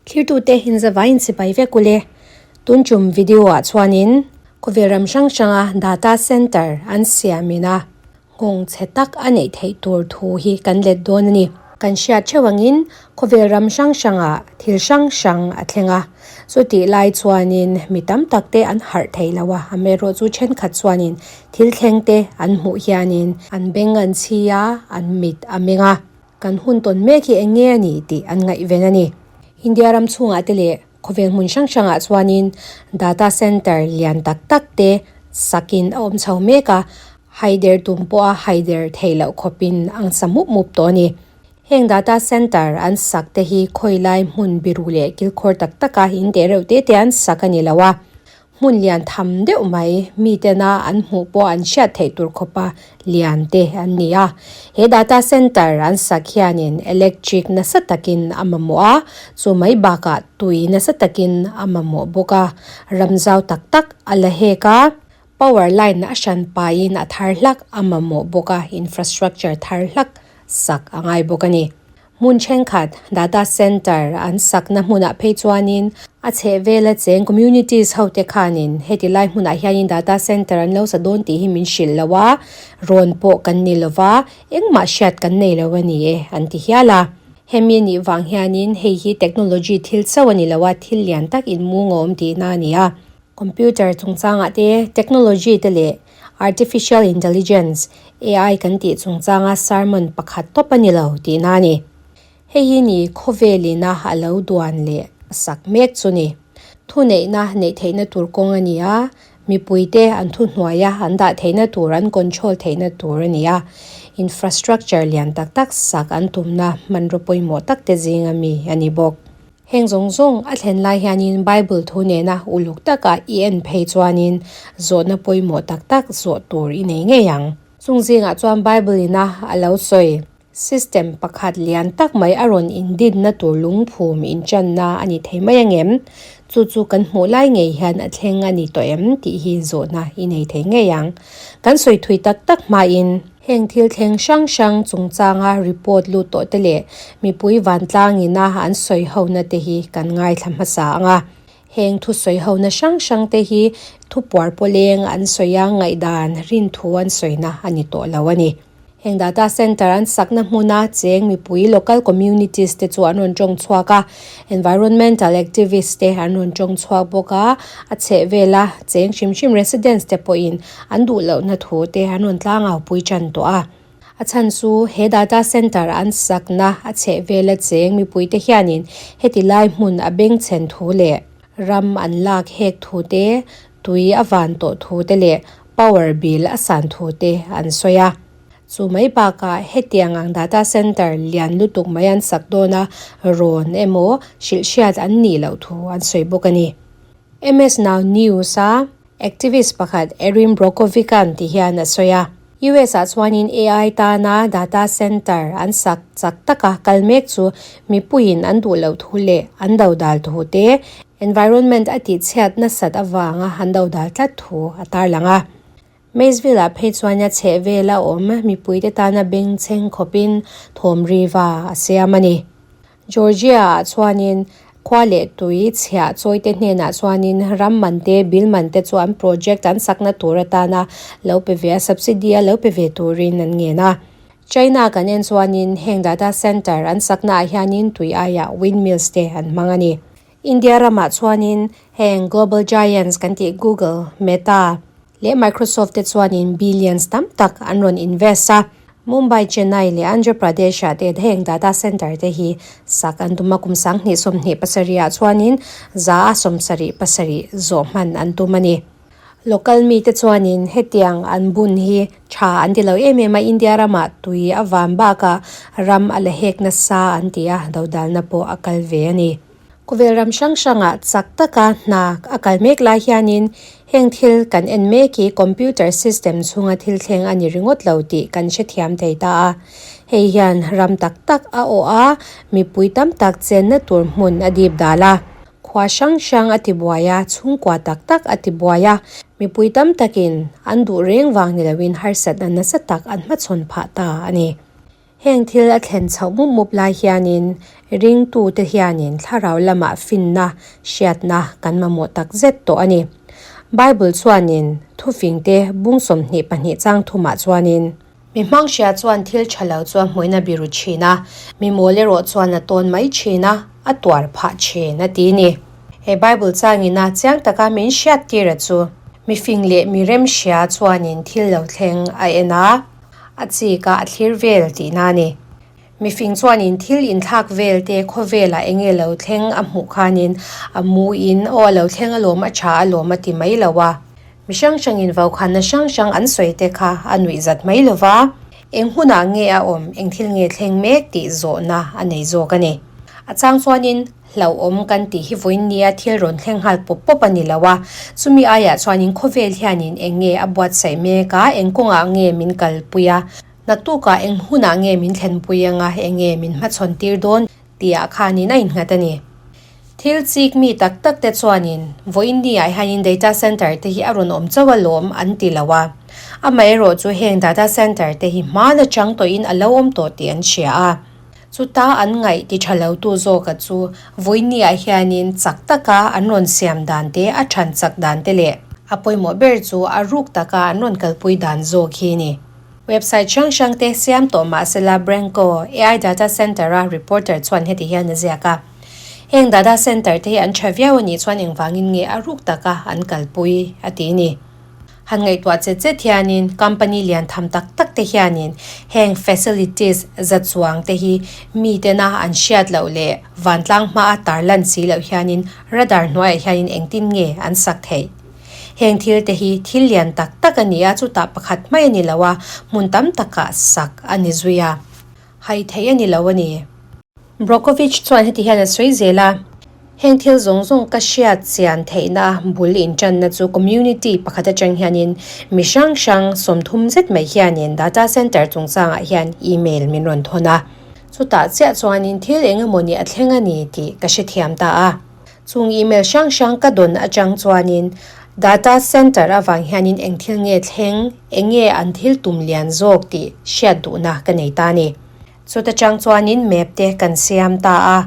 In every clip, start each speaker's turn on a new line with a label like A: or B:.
A: Thirtute inzavain sipai vek ule. Tun tum video ah chuanin khawvel ram hrang hranga data center an siamin a nghawng chhe tak a neih theih tur thu hi kan let dawn a ni. Kan hriat theuh angin khawvel ram hrang hrangah thil hrang hrang a thleng a, chutih lai chuanin mi tam tak te an harh thei lo a, amaherawh chu thenkhat chuanin thil thleng te an hmuh hianin an beng an chhi a, an mit a meng a. Kan hun tawn mek hi eng nge a ni tih an ngaihven a ni. India ram chhungah te leh khawvel hmun hrang hrangah chuanin data center lian tak tak te sakin a awm chho mek a, haider tum pawha haider theih loh khawpin ang sa mup mup tawh a ni. Heng data center an sak te hi khawilai hmun biru leh kilkhawr tak taka in teh reuh te te an sak a ni lo a. Hmun lian tham deuh mai, mitena an hmuh pawh an hriat theih tur khawpa lian te an ni a. He data center an sak hianin electric nasa takin a mamawh a, chu mai bakah tui nasa takin a mamawh bawk a. Ram zau tak tak a la hek a, power line a hran paiin a thar hlak a mamawh bawk a, infrastructure thar hlak sak a ngai bawk a ni. Hmun thenkhat data center an sakna hmunah phei chuanin a chhehvela cheng communities ho te khanin heti lai hmunah hianin data center an lo sa dawn tih hi min hrilh lo a, rawn pawh kan ni lova, engmah hriat kan nei lo a ni e an ti hial a. Hemi anih vang hianin hei hi technology thil chauh a ni lo a, thil lian tak inmung a awm tihna a ni a. Computer chungchangah te, technology te leh Artificial Intelligence, AI, kan tih chungchanga sermon pakhat tawp a ni lo tihna a ni. Hei hi ni khawvelina a lo duan leh sak mek chu ni. Thuneihna neih theihna tur kawng a ni a, mipuite an thuhnuaia an dah theihna tur, an control theihna tur a ni a. Infrastructure lian tak tak sak an tumna hmanraw pawimawh tak te zinga mi a ni bawk. Heng zawng zawng a thlen lai hianin Bible thu nena uluk taka i en phei chuanin zawhna pawimawh tak tak zawh tur i nei ngei ang. Chung zingah chuan Bible ina a lo sawi system pakhat lian tak mai a rawn indinna tur lungphum inchanna a ni thei mai angem? Chu chu kan hmuh lai ngei hian a thleng a ni tawh em tih hi zawhna i nei thei ngei ang. Kan sawi thui tak tak hmain. Heng thil thleng hrang hrang chungchanga report lut tawh te leh mipui vantlang ina an sawi hona te hi kan ngaithla hmasa ang a. Heng thu sawi hona hrang hrang te hi thupuar pawleng an sawi a, ngaihdan rin thu an sawina a ni tawh lo a ni. Heng data center an sakna hmuna cheng mipui local communities te chu an rawn tawng chhuak a, environmental activists te an rawn tawng chhuak bawk a, a chhehvela cheng hrim hrim residents te pawhin An duh lohna thu te an rawn tlangau pui tan tawh a. A chhan chu he data center an sakna a chhehvela cheng mipuite hianin heti lai hmun a bengchhen thu leh ram an lak hek thu te, tui a van tawh thu te leh power bill a san thu te an sawi a. Chu mai bakah hetiang ang data center lian lutuk mai an sak dawn a, rawn emaw hrilhhriat an nih loh thu an sawi bawk a ni. MS Now News a activist pakhat Erin Brockovich-a'n ti hian a sawi a. US-ah chuanin AI tana data center an sak chak taka kal mek chu mipuiin an duh loh thu leh an dodal thu te, environment a tihchhiat nasat avanga an dodal tlat thu a tarlang a. Maysville-ah phei chuan a chhehvela awm mipuite tana bengchheng khawpin thawm riva a siam a ni. Georgia-ah chuanin khua leh tui chhiah chawite hnenah chuanin ram man te, bill man te chu an project an sakna tur atana lo pe ve a, subsidy a lo pe ve turin an ngen a. China kan en chuanin heng data center an saknaah hianin tui aiah windmills te an hmang a ni. India ramah chuanin heng global giants kan tih Google, Meta leh Microsoft te chuanin billions tam tak an rawn invest a. Mumbai, Chennai leh Andhra Pradesh-ah te heng data center te hi sak an tum a, kum 2027 ah chuanin 177 zawh hman an tum a ni. Local mite chuanin hetiang an bun hi tha an ti lo em em a, India ramah tui a van bakah ram a la hek nasa an ti a, dodalna pawh a kal ve a ni. Khawvel ram hrang hrangah chak taka hna a kal mek lai hianin heng thil kan en mek hi computer system chhunga thil thleng a ni ringawt lo tih kan hrethiam thei ta a. Hei hian ram tak tak a awh a, mipui tam tak chenna tur hmun a dip dal a. Khua hrang hrang a ti buai a, chhungkua tak tak a ti buai a, mipui tam takin an duh reng vang ni loin harsatna nasa tak an hmachhawn phah ta a ni. Heng thil a thlen chhoh mup mup lai hianin ringtute hianin thlarau lamah finna, hriatna kan mamawh tak zet tawh a ni. Bible chuanin thufingte bung 22 chang thumah chuanin. Mi hmang hria chuan thil tha lo chu a hmuin a biru thin a, mi mawl erawh chuan a tawn mai thin a, a tuar phah thin a ti ni. He Bible changina chiang taka min hriat tira chu mi fing leh mi rem hria chuanin thil lo thleng a en a, a chik a, a thlir vel tihna a ni. Mi fing chuanin thil inthlak vel te khawvelah eng nge lo thleng a hmuh khanin a muin aw a lo thleng alawm a tha alawm a ti mai lo a. Mi hrang hrangin vaukhana hrang hrang an sawi te kha a nuih zat mai lo va, eng hunah nge a awm, eng thil nge thleng mek tih zawhna a nei zawk a ni. A chang chuanin hlauhawm kan tih hi vawiin nia thil rawn thleng nghal pawp pawp a ni lo a, chumi aiah chuanin khawvel hianin eng nge a buatsaih mek a, eng kawngah nge min kalpui a, naktukah eng hunah nge min thlenpui anga eng nge min hmachhawn tir dawn tihah khanin a innghat a ni. Thil chik mi tak tak te chuanin vawiin ni-ah hianin data center te hi a rawn awm chauh alawm an ti lo a. Amaherawh chu heng data center te hi hmaan atang tawhin a lo awm tawh tih an hria a. Chuta an ngaih ti tha lo tu zawka chu vawiin ni-ah hianin chak taka an rawn siam dan te, a than chak dan te leh a pawimawh ber chu a ruk taka an rawn kalpui dan zawk hi a ni. Website hrang hrang te siam tawh mahsela Branco AI Data Center-a reporter chuan heti hian a ziak a, Heng data center te hi an tha viau a nih chuan engvangin nge a ruk taka an kalpui a ti ni. Han ngaihtuah chet chet hianin company lian tham tak tak te hianin heng facilities za chuang te hi mi tena an hriat loh leh vantlang hmaa tarlan si loh hianin radar hnuaiah hianin engtin nge an sak theih. Heng thil te hi thil lian tak tak a ni a, chutah pakhat mai a ni lo a, hmun tam takah sak a ni zui a. Hai theih a ni lo a ni. Brockovich chuan heti hian a sawi zel a, Heng thil zawng zawng ka hriat chian theihna bul intanna chu community pakhat atang hianin mi hrang hrang 30 zet mai hianin data center chungchangah hian email min rawn thawn a. Chutah chiah chuanin thil eng emawni a thleng a ni tih ka hrethiam ta a. Chung email hrang hrang ka dawn atang chuanin data center avang hianin eng thil nge thleng, eng nge an thil tum lian zawk tih hriat duhna ka nei ta a ni. Chuta chang chuanin map te kan siam ta a.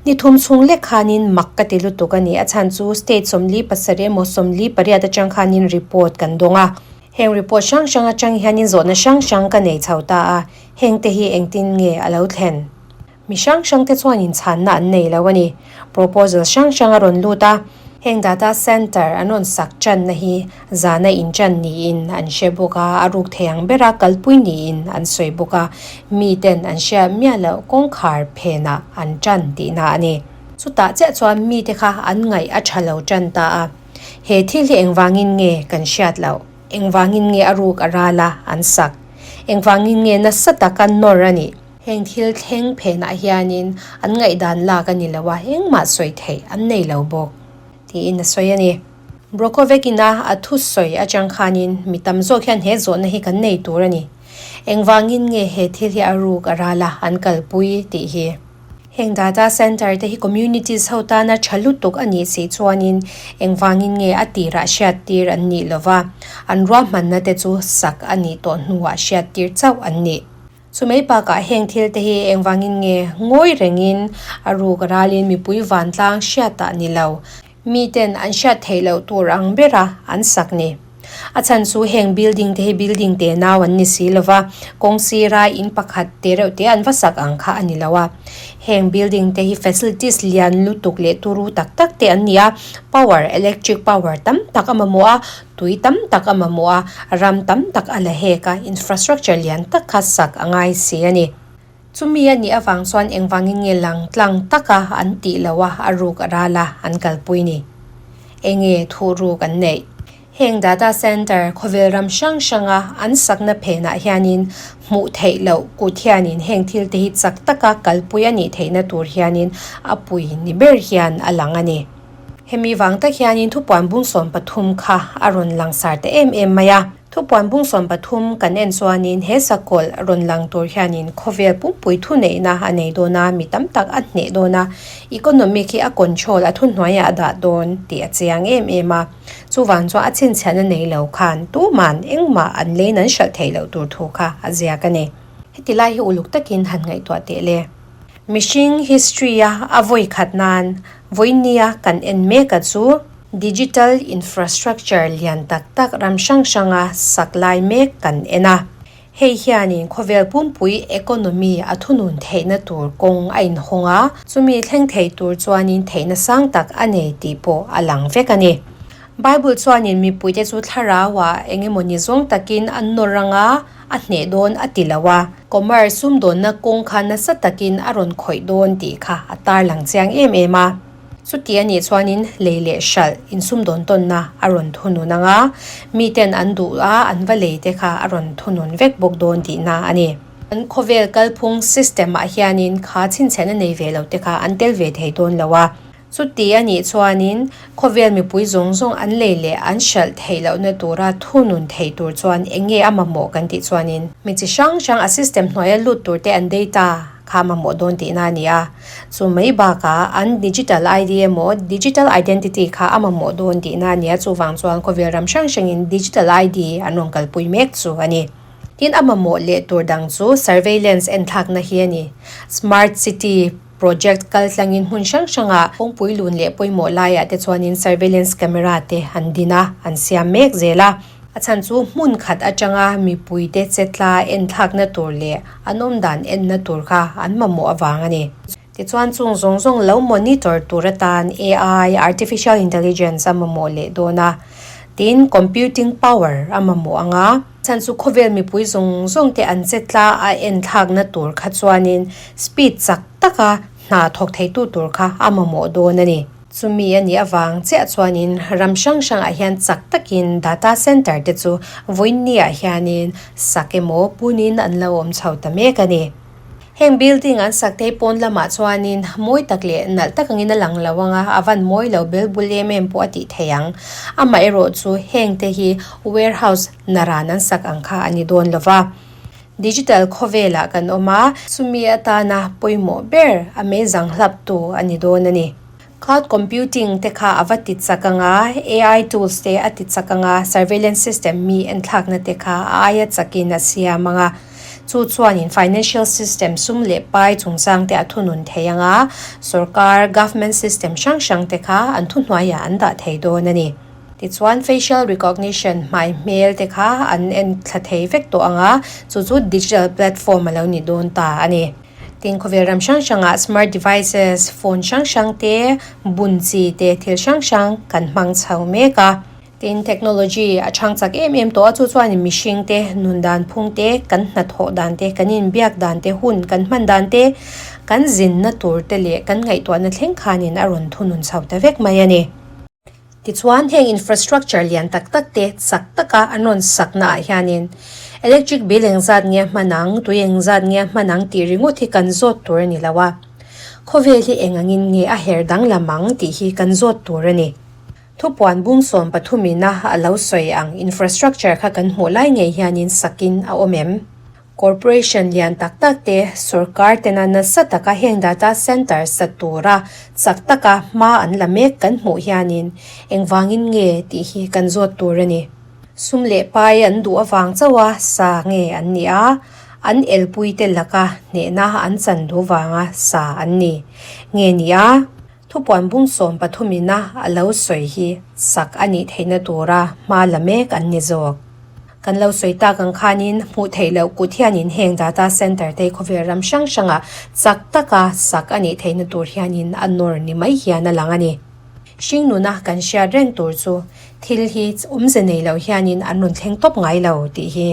A: Ni thum chhung lek khanin mak ka ti lutuk a ni. A chhan chu state 47 emaw 48 atang khanin report kan dawng a. Heng report hrang hrang atang hianin zawhna hrang hrang ka nei chho ta a. Heng te hi engtin nge a lo thlen? Mi hrang hrang te chuan inchhanna an nei lo a ni. Proposal hrang hrang a rawn lut a, heng data center an rawn sak tanna hi zana intan niin an hre bawk a, a ruk thei ang bera kalpui niin an sawi bawk a, mi ten an hria miah loh kawngkhar phenah an tan tihna a ni. Chutah chiah chuan mite kha an ngaih a tha lo tan ta a, he thil hi engvangin nge kan hriat loh? Engvangin nge a ruk a ral a an sak? Engvangin nge nasa taka nawr a nih? Heng thil thleng phenah hianin an ngaihdan lak a ni lo a, engmah sawi theih an nei lo bawk, tiin a sawi a ni. Brokovec-ina a thusawi atang khanin mi tam zawk hian he zawhna hi kan nei tur a ni. Engvangin nge he thil hi a ruk a ral a, an kalpui tih hi. Heng data center te hi communities ho tana tha lutuk a nih si chuanin engvangin nge a tirah hriattir an nih lova, an ruahmanna te chu sak a nih tawh hnuah hriattir chauh an nih. Chumei bakah heng thil te hi engvangin nge ngawi rengin a ruk ralin mipui vantlang hriatah ni lo, miten an hriat theih loh tur ang bera an sak ni. A chhan chu heng building te hi building te nau an ni si lova, kawng sira in pakhat te reuh te an va sak ang kha a ni lo a. Heng building te hi facilities lian lutuk leh turu tak tak te an ni a, power, electric power tam tak a mamawh a, Tui tam tak a mamawh a, ram tam tak a la hek a, infrastructure lian tak kha sak a ngai si a ni. Chumi a nih avang chuan engvangin nge lang tlang taka an tih loh a, a ruk a ral a, an kalpui ni. Enge thu ruk an neih? Heng data center khawvel ram hrang hranga an sakna phenah hianin hmuh theih loh kut hianin heng thil te hi chak taka kalpui a nih theihna tur hianin a pui ni ber hian a lang a ni. Hemi vang tak hianin thupuan bung 13 kha a rawn langsar ta em em mai a. Thupuan bung 13 kan en chuanin he sakawlh rawn lang tur hianin khawvel pumpui thuneihna a nei dawn a, mi tam tak a hneh dawn a, economic hi a control a thuhnuaiah a dah dawn tih a chiang em em a. Chuvang chuan a chhinchhiahna nei lo khan tuman engmah an leiin an hralh theih loh tur thu kha a ziak a ni. Heti lai hi uluk takin han ngaihtuah teh le. Mihring history-a a vawi khat nan vawinia kan en mek a chu digital infrastructure lian tak tak ram hrang hranga sak lai mek kan en a. Hei hianin khawvel pumpui economy a thunun theihna tur kawng a inhawng a, chumi thleng thei tur chuanin theihna sang tak a nei tih pawh a lang vek a ni. Bible chuanin mipuite chu thlarauah eng emaw ni zawng takin an nawr ang a, a hneh dawn a ti lo a, commerce sumdawnna kawng kha nasa takin a rawn khawih dawn tih kha a tarlang chiang em em a. Chuti a nih chuanin lei leh hralh insumdawn tawnna a rawn thunun ang a, miten an duh a an va lei te kha a rawn thunun vek bawk dawn tihna a ni. An khawvel kalphung system ah hianin kha chhinchhiahna nei ve lo te kha an tel ve thei dawn lo a. Chuti a nih chuanin khawvel mipui zawng zawng an lei leh an hralh theih lohna tura thunun thei tur chuan eng nge a mamawh kan tih chuanin mi chi hrang hrang a system hnuaia lut tur te an data kha a mamawh dawn tihna a ni a. Chu mai bakah an digital ID emaw digital identity kha a mamawh dawn tihna a ni a, chuvang chuan khawvel ram hrang hrangin digital ID an rawn kalpui mek chu a ni. Tin a mamawh leh tur dang chu surveillance enthlakna hi a ni. Smart city Project kal tlangin hmun hrang hrangah kawngpui lun leh pawimawh laiah te chuanin surveillance camera te an din a, an siam mek zel a. A chhan chu hmun khat atanga mipuite chetla enthlakna tur leh an awmdan enna tur kha an mamawh avang a ni. Tichuan chung zawng zawng lo monitor tur atan AI, Artificial Intelligence, a mamawh leh dawn a. Tin, computing power a mamawh ang a. Chhan chu khawvel mipui zawng zawng te an che tla a en thlakna tur kha chuanin speed chak taka hna thawk theitu tur kha a mamawh dawn a ni. Chumi a nih avang chiah chuanin ram hrang hrangah hian chak takin data center te chu vawiinniah hianin sak emaw punin an lo awm chho ta mek a ni. Heng building an sak te pawn lamah chuanin mawi tak leh nalh tak angin a lang lo ang a, a van mawi lo bel bul em em pawh a tih theih ang. Amaherawh chu heng te hi warehouse naran an sak ang kha a ni dawn lo va. Digital khawvelah kan awm a, chumi atana pawimawh ber a meizang hlap tu a ni dawn a ni. Cloud computing te kha a va ti chak ang a, AI tools te a ti chak ang a, surveillance system mi enthlakna te kha a aia chakin a siam ang a. Chu chuanin financial system sum leh pai chungchang te a thunun thei ang a, sorkar, government system hrang hrang te kha an thuhnuaiah an dah thei dawn a ni. Tichuan facial recognition hmai hmel te kha an enthla thei vek tawh ang a, chu chu digital platform a lo ni dawn ta a ni. Tin khawvel ram hrang hrangah smart devices, phone hrang hrang te, bun chi te thil hrang hrang kan hmang chho mek a. Tin technology a chhang chak em em tawh a, chu chuanin mihring te nun dan phung te, kan hnathawh dan te, kan inbiak dan te, hun kan hman dan te, kan zinna tur te leh kan ngaihtuahna thleng khanin a rawn thunun chho ta vek mai a ni. Tichuan, heng infrastructure lian tak tak te chak taka an rawn sakna ah hianin electric bill engzat nge a hman ang, tui engzat nge a hman ang tih ringawt hi kan zawt tur a ni lo a. Khawvel hi eng angin nge a her danglam ang tih hi kan zawt tur a ni. Thupuan bung 13 ina a lo sawi ang infrastructure kha kan hmuh lai ngei hianin sakin a awm em? Corporation lian tak tak te sorkar tena nasa taka heng data center sa tura chak taka hma an la mek kan hmuh hianin engvangin nge tih hi kan zawt tur a ni. Sum leh pai an duh avang chauha sa nge an ni a, an elpui te laka hnehna an chan duh vanga sa an ni nge ni a, thupuan bung 13 ina a lo sawi hi sak a nih theihna tura hma la mek an ni zawk. Kan lo sawi tak ang khanin hmuh theih loh kut hianin heng data center te khawvel ram hrang hrangah chak taka sak a nih theihna tur hianin a nawr ni mai hian a lang a ni. Hringnuna kan hriat reng tur chu thil hi awmze nei lo hianin an rawn thleng tawp ngai lo tih hi.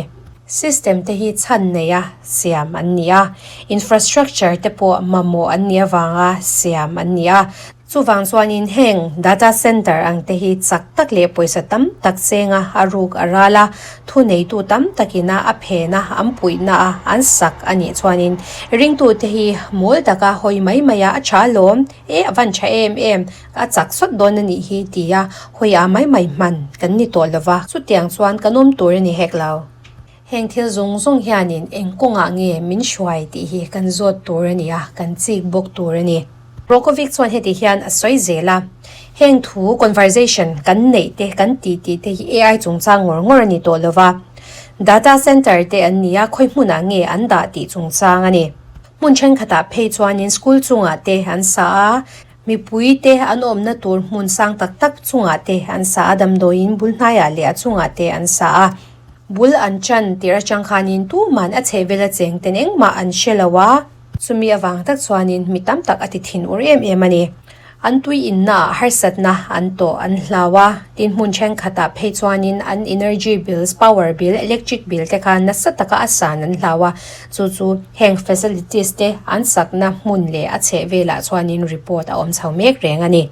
A: System te hi chhan neia siam an ni a, infrastructure te pawh mamawh an nih avanga siam an ni a. Chuvang chuanin heng data center ang te hi chak tak leh pawisa tam tak chenga a ruk a ral a, thuneitu tam takina a phena an puihna a an sak a nih chuanin ringtute hi mawl taka hawi mai mai a, a tha lawm e a van tha em em, a chak sawt dawn a nih hi tia hawi a mai mai hman kan ni tawh lova, chutiang chuan kan awm tur a ni hek lo. Heng thil zawng zawng hianin eng kawngah nge min hruai tih hi kan zawt tur a ni a, kan chik bawk tur a ni. Rokovic chuan heti hian a sawi zel a, Heng thu, conversation, kan neih te, kan tih tih te hi AI chungchang ngawr ngawr a ni tawh lo va. Data center te an ni a, khawi hmunah nge an dah tih chungchang a ni. Hmun thenkhatah phei chuanin school chungah te an sa a, mipui te an awmna tur hmun sang tak tak chungah te an sa a, damdawiin bul hnaiah leh a chungah te an sa a. Bul an chan tir atang khanin tuman a chhehvela cheng ten engmah an hre lo a, chumi avang tak chuanin mi tam tak a ti thin ur em em a ni. An tui innaah harsatna an tawh an hlau a, tin hmun thenkhatah phei chuanin an energy bills, power bill, electric bill te kha nasa taka a san an hlau a, chu chu heng facilities te an sakna hmun leh a chheh velah chuanin report a awm chho mek reng a ni.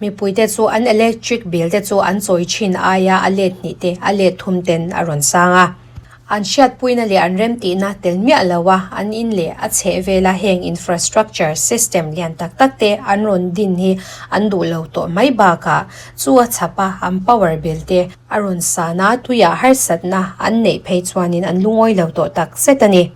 A: Mipuite chu an electric bill te chu an chawi thin aia a let hnih te a let thum ten a rawn sang a. An hriatpuina leh an remtihna tel miah lo a, an in leh a chheh vela heng infrastructure system lian tak tak te an rawn din hi an duh lo tawh mai bakah chu a chhap a, an power bill te a rawn san a, tuiah harsatna an neih phei chuanin an lungawi lo tawh tak zet a ni.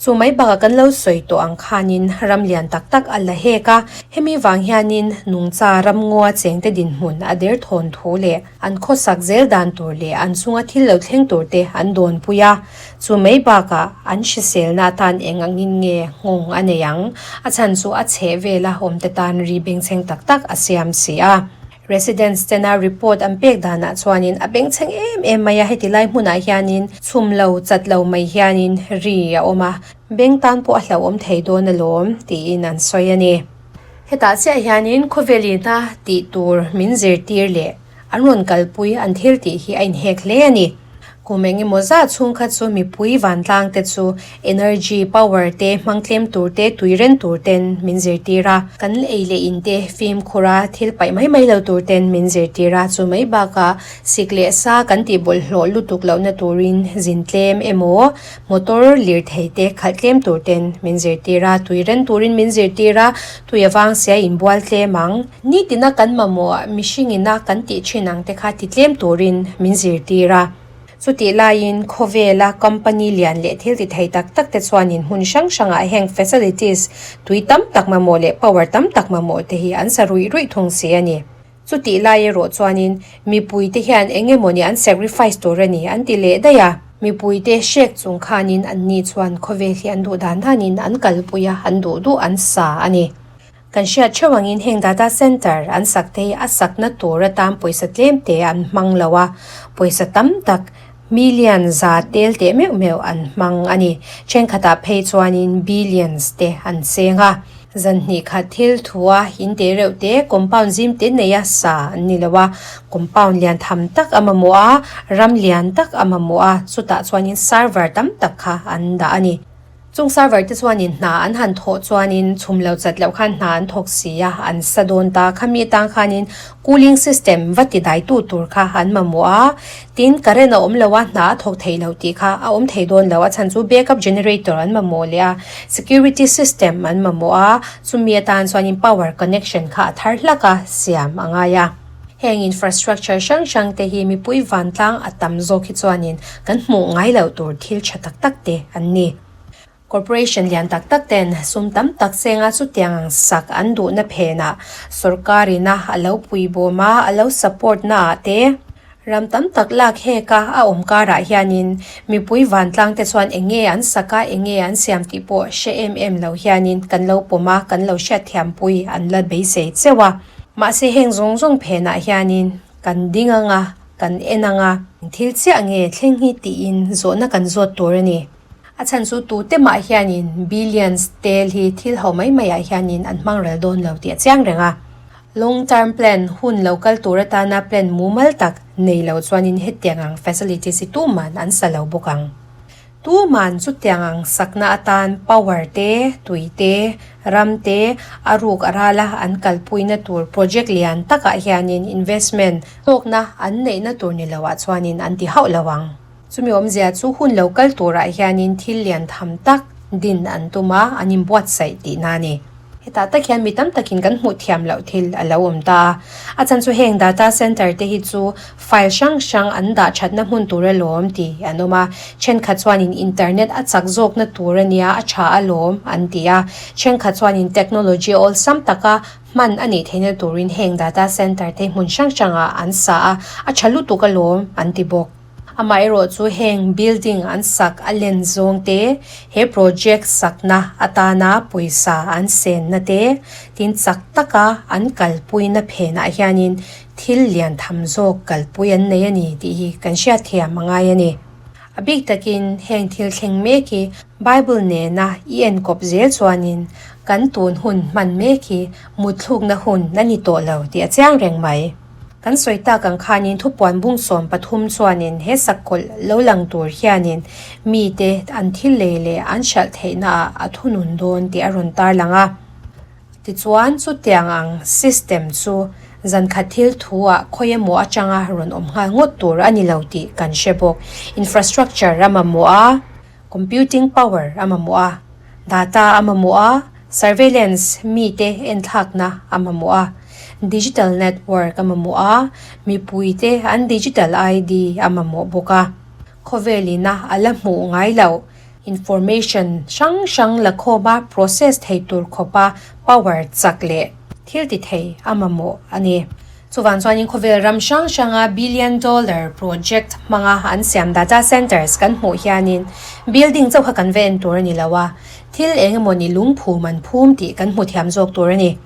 A: Chu mai bakah kan lo sawi tawh ang khanin ram lian tak tak a la hek a, hemi vang hianin nungcha ramngaw a chengte dinhmun a der thawn thu leh an khawsak zel dan tur leh an chunga thil lo thleng tur te an dawnpui a. Chu mai bakah an hriselna atan eng angin nge nghawng a nei ang, a chhan chu a chheh vela awmte tan ri bengchheng tak tak a siam si a. Residents tena report an pek danah chuanin a bengchheng em em mai a, heti lai hmunah hianin chhum lo chat lo mai hianin ri a awm a, beng tan pawh a hlauhawm thei dawn alawm tiin an sawi a ni. Hetah chiah hianin khawvelina tih tur min zirtir leh an rawn kalpui an thil tih hi a inhek hle a ni. Kum eng emaw zat chhung kha chu mipui vantlang te chu energy, power te hmang tlem tur te, tui ren tur ten min zirtir a. Kan ei leh in te fimkhur a, thil paih mai mai lo tur ten min zirtir a. Chu mai bakah sik leh sa kan tih bawlhhlawh lutuk lohna turin zin tlem emaw, motor lirthei te khalh tlem tur ten min zirtir a, tui ren turin min zirtir a, tui avang sia inbual tlem ang. Nitina kan mamawh mihringina kan tih thin ang te kha ti tlem turin min zirtir a. Chutih laiin khawvela company lian leh thil ti thei tak tak te chuanin hmun hrang hrangah heng facilities tui tam tak mamawh leh power tam tak mamawh te hi an sa ruih ruih thung si a ni. Chutih lai erawh chuanin mipuite hian eng emawni an sacrifice tur a ni an ti leh daih a. Mipuite hrek chung khanin anni chuan khawvel hi an duh dan danin an kalpui a, an duh duh an sa a ni. Kan hriat theuh angin heng data center an sak te hi a sakna tur atan pawisa tlem te an hmang lo a, pawisa tam tak million za tel teh meuh meuh an hmang a ni. Thenkhatah phei chuanin billions te an cheng a. Zan hnih khat thil thu a in te reuh te compound zim te neia sa an ni lo a, compound lian tham tak a mamawh a, ram lian tak a mamawh a, chutah chuanin server tam tak kha an dah a ni. Chung server te chuanin hna an han thawh chuanin chhum lo chat loh khan hna an thawk si a, an sa dawn ta. Khami atang khanin cooling system va ti dai tu tur kha an mamawh a, tin current a awm lo a, hna a thawk thei lo tih kha a awm thei dawn lo. A chhan chu backup generator an mamawh leh a, security system an mamawh a, chumi atan chuanin power connection kha a thar hlak a siam a ngai a. Heng infrastructure hrang hrang te hi mipui vantlang a tam zawk hi chuanin kan hmuh ngai loh tur thil tha tak tak te an ni. Corporation lian tak tak ten sum tam tak chenga chutiang ang sak an duhna phenah sorkarina a lo puibawm a, a lo support na ah te ram tam tak lak hek a a awm karah hianin mipui vantlang te chuan eng nge an sak a, eng nge an siam tih pawh hre em em lo hianin kan lo pawm a, kan lo hriatthiampui an la beisei cheuh a. Mahse heng zawng zawng phenah hianin kan ding ang a, kan en ang a, thil chiah nge thleng hi tiin zawhna kan zawt tur a ni. A chhan chu tute mah hianin billions tel hi thil ho mai maiah hianin an hmang rel dawn lo tih a chiang reng a. Long term plan hun lo kal tur atana plan mumal tak nei lo chuanin hetiang ang facilities hi tuman an sa lo bawk ang. Tuman chutiang ang sakna atan power te, tui te, ram te a ruk a rala an kalpuina tur project lian takah hianin investment hlawkna an neihna tur ni loah chuanin an ti hauh lo ang. Chumi awmzia chu hun lo kal turah hianin thil lian tham tak din an tum a, an inbuatsaih tihna a ni. Hetah tak hian mi tam takin kan hmuh thiam loh thil a lo awm ta a. A chhan chu heng data center te hi chu file hrang hrang an dah thatna hmun tur alawm tih an awm a. Thenkhat chuanin internet a chak zawkna tur a nia, a tha alawm an ti a. Thenkhat chuanin technology awlsam taka hman a nih theihna turin heng data center te hmun hrang hrangah an sa a, a tha lutuk alawm an ti bawk. Amaherawhchu heng building an sak a len zawng te, he project sakna atana pawisa an senna te, tin chak taka an kalpuina phenah hianin thil lian tham zawk kalpui an nei a ni tih hi kan hriatthiam a ngai a ni. A bik takin heng thil thleng mek hi Bible nena i enkawp zel chuanin kan tun hun hman mek hi mutthlukna hun a ni tawh lo tih a chiang reng mai. Kan sawi tak ang khanin thupuan bung 13 chuanin he sakawlh lo lang tur hianin mite an thil lei leh an hralh theihnaah a thunun dawn tih a rawn tarlang a. Tichuan chutiang ang system chu zankhat thil thu-ah khawi emaw atanga rawn awm nghal ngawt tur a ni lo tih kan hre bawk. Infrastructure a mamawh a, computing power a mamawh a, data a mamawh a, surveillance mite enthlakna a mamawh a, digital network a mamawh a, mipuite an digital ID a mamawh bawk a. Khawvel ina a la hmuh ngai loh information hrang hrang la khawma process thei tur khawpa power chak leh thil ti thei a mamawh a ni. Chuvang chuanin khawvel ram hrang hranga billion dollar project hmanga an siam data centers kan hmuh hianin building chauh kha kan va en tur a ni lo a, thil eng emaw ni lungphum an phum tih kan hmu thiam zawk tur a ni.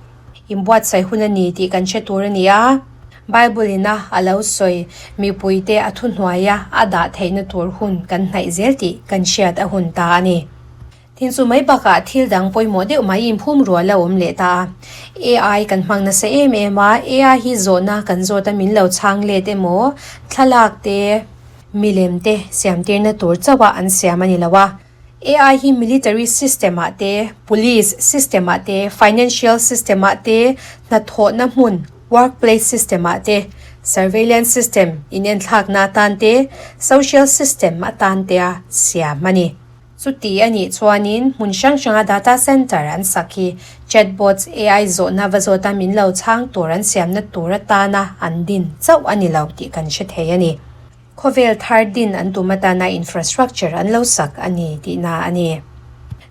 A: Inbuatsaih hun a ni tih kan hre tur a ni a, Bible ina a lo sawi mipuite a thuhnuaia a dah theihna tur hun kan hnaih zel tih kan hriat a hun ta a ni. Tin chu mai bakah thil dang pawimawh deuh mai inphum rual a awm leh ta a. AI kan hmang nasa em em a, AI hi zawhna kan zawt a min lo chhang let emaw, thlalak te, milem te siamtirna tur chauh a an siam a ni lo a. AI hi military system ah te, police system ah te, financial system ah te, hnathawhna hmun, workplace system ah te, surveillance system inenthlakna atan te, social system atan te a siam a ni. Chuti a nih chuanin hmun hrang hranga data center an sak hi chatbots, AI zawhna va zawta min lo chhang tur an siamna tur atana an din chauh a ni lo tih kan hre thei a ni. Khawvel thar din an tum atana infrastructure an lo sak a ni tihna a ni.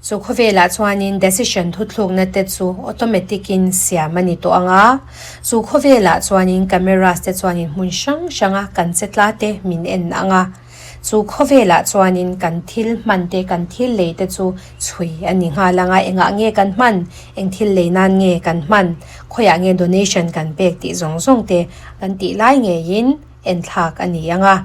A: Chu khawvelah chuanin decision thuthlukna te chu automatic in siam a ni tawh ang a, chu khawvelah chuanin cameras te chuanin hmun hrang hranga kan che tla te min en ang a. Chu khawvelah chuanin kan thil hman te, kan thil lei te chu chhui a ni nghal ang a, engah nge kan hman, eng thil lei nan nge kan hman, khawiah nge donation kan pek tih zawng zawng te kan tih lai ngeiin enthlak a ni ang a.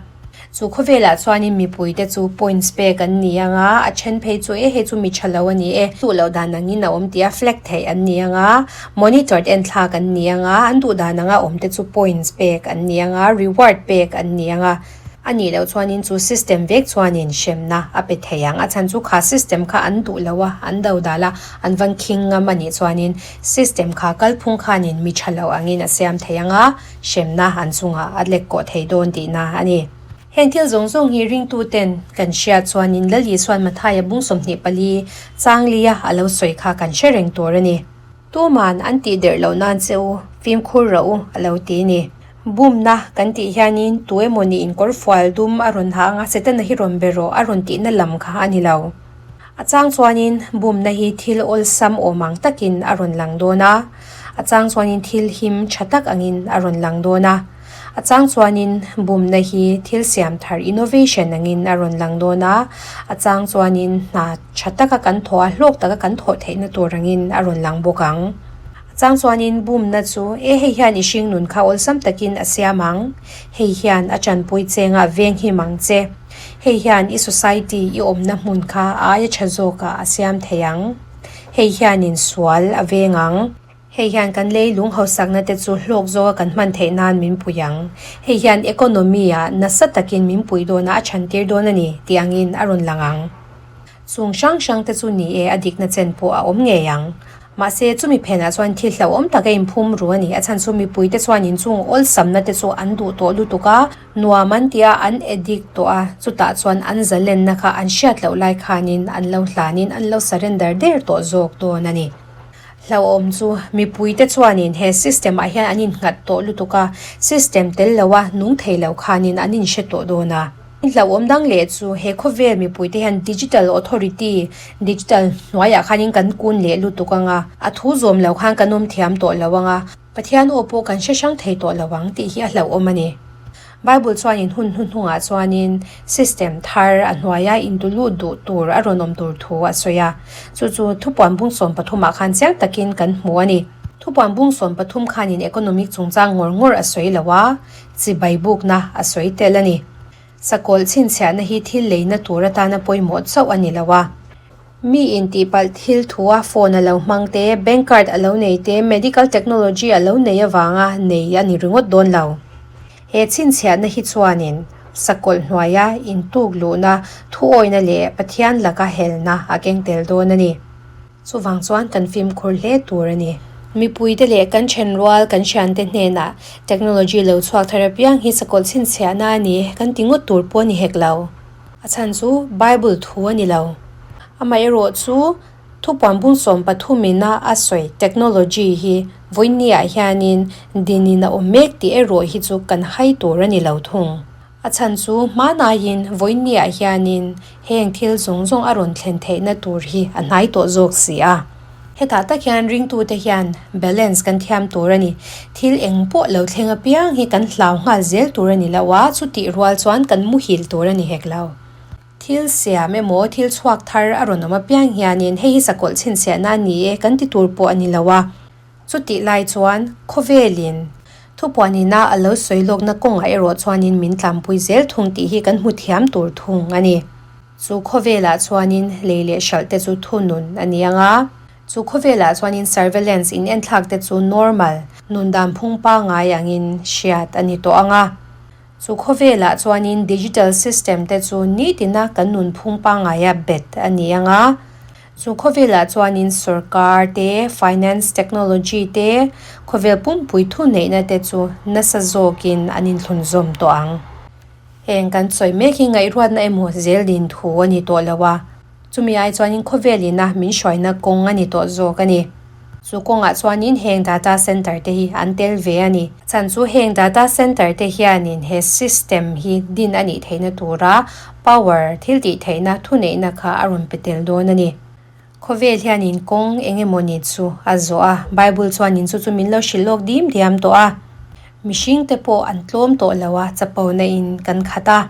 A: Chu khawvelah chuanin mipui te chu points pek an ni ang a, a then phei chu e hei chu mi tha lo a ni e, duh loh dan angin a awm tih a flag theih an ni ang a, monitored enthlak an ni ang a, an duh dan anga awm te chu points pek an ni ang a, reward pek an ni ang a. A nih loh chuanin chu system vek chuanin hremna a pe thei ang. A chhan chu kha system kha an duh lo a, an do dal a, an van khing ngam a nih chuanin system kha kalphung khanin mi tha lo angin a siam thei ang a, hremna an chungah a lek kawh thei dawn tihna a ni. Heng thil zawng zawng hi ringtuten kan hriat chuanin Lal Isuan Mathaia bung 24 changlia a lo sawi kha kan hre reng tur a ni. Tuman an tih derh loh nan che u, fimkhur rawh u, a lo ti ni. Bumna kan tih hianin tu emaw nih inkawr fual dum a rawn ha anga Setana hi rawn be rawh a rawn tihna lam kha a ni lo. A chang chuanin bumna hi thil awlsam awm ang takin a rawn lang dawn a, a chang chuanin thil him tha tak angin a rawn lang dawn a. A chang chuanin bumna hi thil siam thar innovation angin a rawn lang dawn a, a chang chuanin hna tha taka kan thawh a, hlawk taka kan thawh theihna tur angin a rawn lang bawk ang. A chang chuanin bumna chu e hei hian i hringnun kha awlsam takin a siam ang, hei hian a tanpui chengah veng him ang che, hei hian i society i awmna hmun kha a aia tha zawkah a siam thei ang, hei hianin sual a veng ang. Hei hian kan lei lung hausakna te chu hlawk zawka kan hman theih nan min pui ang. Hei hian economy ah nasa takin min pui dawn a, a chhantir dawn a ni tih angin a rawn lang ang. Chung hrang hrang te chu ni e, a dikna chen pawh a awm ngei ang. Mahse, chumi phenah chuan thil hlauhawm tak a inphum ru a ni. A chhan chu mipui te chuan inchung awlsamna te chu an duh tawh lutuk a, nuam an ti a, an addict tawh a, chutah chuan an zalenna kha an hriat loh lai khanin an lo hlanin an lo surrender der tawh zawk dawn a ni. Hlauhawm chu mipuite chuanin he system ah hian an innghat tawh lutuk a, system tel lo a nung thei lo khanin an inhre tawh dawn a. Hlauhawm dang leh chu he khawvel mipuite hian digital authority, digital hnuaiah khanin kan kun leh lutuk ang a, a thu zawm lo khan kan awm thiam tawh lo ang a, Pathian aw pawh kan hre hrang thei tawh lo ang tih hi a hlauhawm a ni. Bible chuanin hun hnuhnungah chuanin system thar a hnuaia intulut duh tur a rawn awm tur thu a sawi a. Chu chu thupuan bung 13 ah khan chiang takin kan hmu a ni. Thupuan bung 13 khanin economic chungchang ngawr ngawr a sawi lo a, chibai bukna a sawi tel a ni. Sakawlh chhinchhiahna hi thil leina tur atana pawimawh chauh a ni lo a. Mi intihpalh thil thua phone a lo hmang te, bank card a lo nei te, medical technology a lo nei avanga nei a ni ringawt dawn lo. He chhinchhiahna hi chuanin sakawlh hnuaia intuk luhna, thuawina leh Pathian laka helna a keng tel dawn a ni. Chuvang chuan kan fimkhur hle tur a ni. Mipuite leh kan thenrual kan hriante hnenah technology lo chhuak thar apiang hi sakawlh chhinchhiahna a ni kan ti ngawt tur pawh a ni hek lo. A chhan chu Bible thu a ni lo. Amaherawh chu thupuan bung 13 ina a sawi technology hi vawinia hianin dinin a awm mek tih erawh hi chu kan hai tur a ni lo thung. A chhan chu hmanaiin vawinia hianin heng thil zawng zawng a rawn thlen theihna tur hi a hnai tawh zawk si a. Hetah tak hian ringtute hian balance kan thiam tur a ni. Thil eng pawh lo thleng apiang hi kan hlau nghal zel tur a ni lo a, chutih rual chuan kan muhil tur a ni hek lo. Thil siam emaw thil chhuak thar a rawn awm apiang hianin hei hi sakawlh chhinchhiahna a ni e kan ti tur pawh a ni lo a. Chutih lai chuan khawvelin thupuanina a lo sawi lawkna kawngah erawh chuanin min tlampui zel thung tih hi kan hmu thiam tur thung a ni. Chu khawvelah chuanin lei leh hralh te chu thunun a ni ang a, chu khawvelah chuanin surveillance in enthlak te chu normal, nun dan phung pangngai angin hriat a ni tawh ang a. Chu khawvelah chuanin digital system te chu nitina kan nun phung pangngaia bet a ni ang a. Chu khawvelah chuanin sorkar te, finance technology te, khawvel pumpui thuneihna te chu nasa zawkin an inthlun zawm tawh ang. Heng kan sawi mek hi ngaihruatna emaw zel din thu a ni tawh lo a, chumi ai chuanin khawvel ina min hruaina kawng a ni tawh zawk a ni. Chu kawngah chuanin heng data center te hi an tel ve a ni. Chhan chu heng data center te hianin he system hi din a nih theihna tura power, thil tih theihna, thuneihna kha a rawn pe tel dawn a ni. Khawvel hianin kawng eng emaw ni chu a zawh a, Bible chuanin chu chu min lo hrilh lawk dim diam tawh a. Mihring te pawh an tlawm tawh lo a, chapona in kan khat a.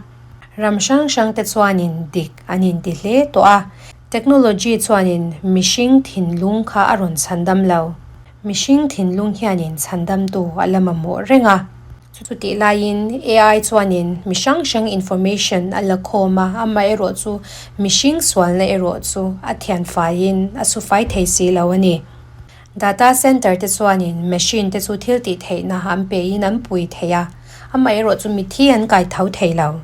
A: Ram hrang hrang te chuanin dik an inti hle tawh a. Technology chuanin mihring thinlung kha a rawn chhandam lo. Mihring thinlung hianin chhandamtu a la mamawh reng a. Chutih laiin AI chuanin mi hrang hrang information a la khawm a, amaherawh chu mihring sualna erawh chu a thian faiin a su fai thei si lo a ni. Data center te chuanin machine te chu thil tih theihna an pein an pui thei a, amaherawh chu mithi an kai tho thei lo.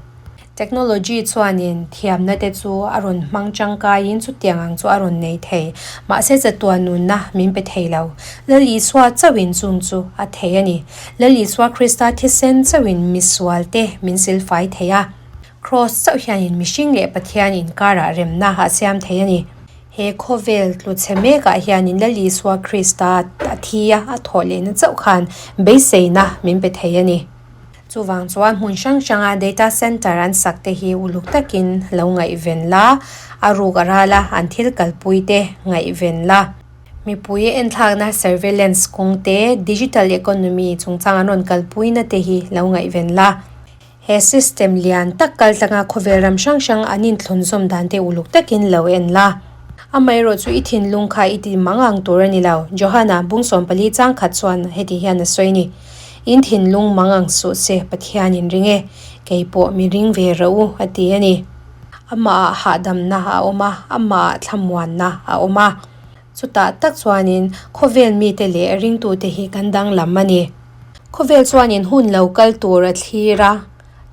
A: Technology chuanin thiamna te chu a rawn hmang tangkaiin chutiang ang chu a rawn nei thei. Mahse chatuan nunna min pe thei lo. Lal Isua chauhin chung chu a thei a ni. Lal Isua Krista thisen chauhin misual te min silfai thei a. Kraws chauh hianin mihring leh Pathian inkarah remna a siam thei a ni. He khawvel tluchhe mekah hianin Lal Isua Krista a thi a, a thawh lehna chauh khan beiseina min pe thei a ni. Chuvang chuan hmun hrang hranga data center an sak te hi uluk takin lo ngaihven la, a ruk a ral a, an thil kalpui te ngaihven la. Mipui enthlakna surveillance kawng te, digital economy chungchang an rawn kalpuina te hi lo ngaihven la. He system lian tak kaltlanga khawvel ram hrang hrang an inthlunzawm dan te uluk takin lo en la. Amaherawh chu i thinlung kha i ti mang ang tur a ni lo, Johana bung 14 chang khat chuan heti hian a sawi ni. In thinlung mang ang suh se Pathian in ring e, kei pawh mi ring ve rawh u a ti a ni. Amahah hahdamna a awm a, amahah thlamuanna a awm a. Chutah tak chuanin khawvel mite leh ringtute hi kan danglam a ni. Khawvel chuanin hun lo kal tur a thlir a,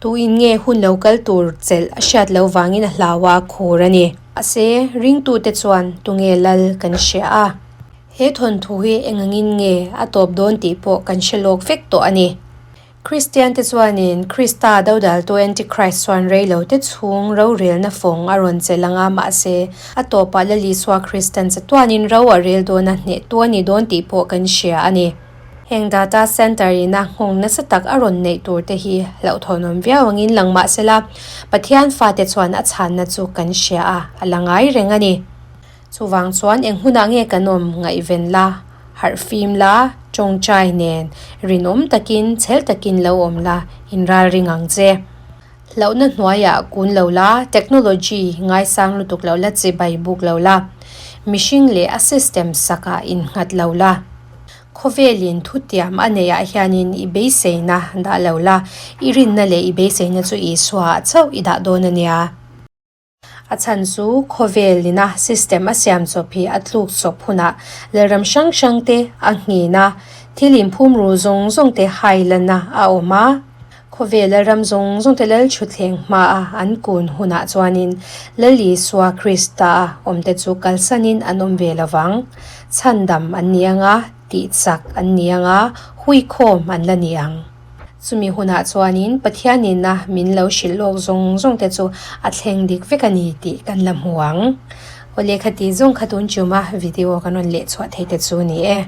A: tuin nge hun lo kal tur chelh a hriat loh vangin a hlau a, khur a ni. Mahse, ringtute chuan tunge lal kan hria a. He thawnthu hi eng angin nge a tawp dawn tih pawh kan hre lawk vek tawh a ni. Kristiante chuanin Krista dodaltu Antichrist chuan reilote chhung rorelna fawng a rawn chelh ang a, mahse, a tawpah Lal Isua Kristan chatuanin ro a rel dawn a, hnehtu a ni dawn tih pawh kan hria a ni. Heng data center ina nghawng nasa tak a rawn neih tur te hi hlauhthawnawm viau angin lang mah sela, Pathian fate chuan a chhanna chu kan hria a, a la ngai reng a ni. Chuvang chuan eng hunah nge kan awm ngaihven la? Harh fim la, tawngtai nen, rinawm takin, chhel takin lo awm la, inralring ang che. Hlauhna hnuaiah kun lo la, technology ngaisang lutuk lo la chibai buk lo la, mihring leh a system sakah innghat lo la. Khawvelin thutiam a neihah hianin i beiseina dah lo la, i rinna leh i beiseina chu Isua-ah chauh i dah dawn a nia. A chhan chu khawvelina system a siam chawp hi a tluk chawp hunah lalram hrang hrang te a nghin a, thil inphum ru zawng zawng te hai lana a awm a. Khawvel lalram zawng zawng te lal thutthleng hmaa an kun hunah chuanin Lal Isua Krista a awmte chu kalsanin an awm ve lo vang. Chhandam an ni ang a, tihchak an ni ang a, huikhawm an la ni ang. Chumi hunah chuanin Pathianin a min lo hrilh lawk zawng zawng te chu a thleng dik vek a ni tih kan la hmu ang. Aw lehkha tih zawng kha tun chuma video kan rawn leh chhuah thei te chu ni e.